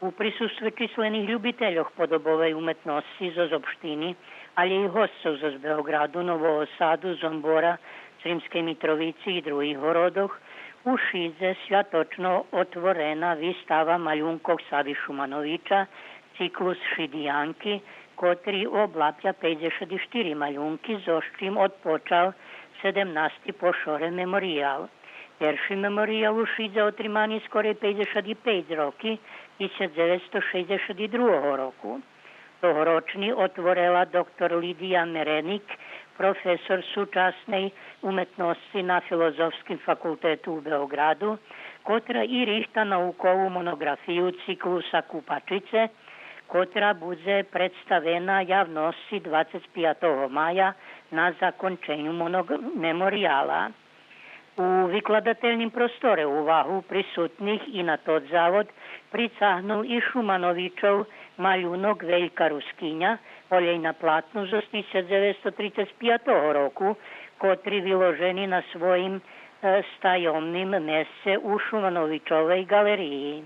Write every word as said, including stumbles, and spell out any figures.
У присустве числених любительох подобовей уметносци зоз општини, алє и госцох зоз Београду, Нового Саду, Зомбора, Сримскей Митровици и других городох, у Шидзе святочно отворена вистава малюнкох Сави Шумановича, циклус Шидиянки, котри облапя пейдзешат и штири малюнки, зоз чим одпочал седемнасти по шоре мемориял. Перши мемориял у Шидзе отримани скорей пейдзешат и пейц роки, тисяч дзевецсто шейдзешат и другого року. Тогорочни отворела доктор Лидия Мереник, професор сучасней уметносци на Филозофским факултету у Београду, котра и рихта наукову моноґрафию циклуса Купачице, котра будзе представена явносци двацец пиятого мая на законченю моног-, меморияла. У викладательним просторе увагу присутних и на тот завод прицагнул и Шумановичов малюнок Велька Рускиня, олєй на платну зоз тисяч дзевецсто трицец пиятого року, котри виложени на своїм, е, стайомним месце у Шумановичовей ґалериї.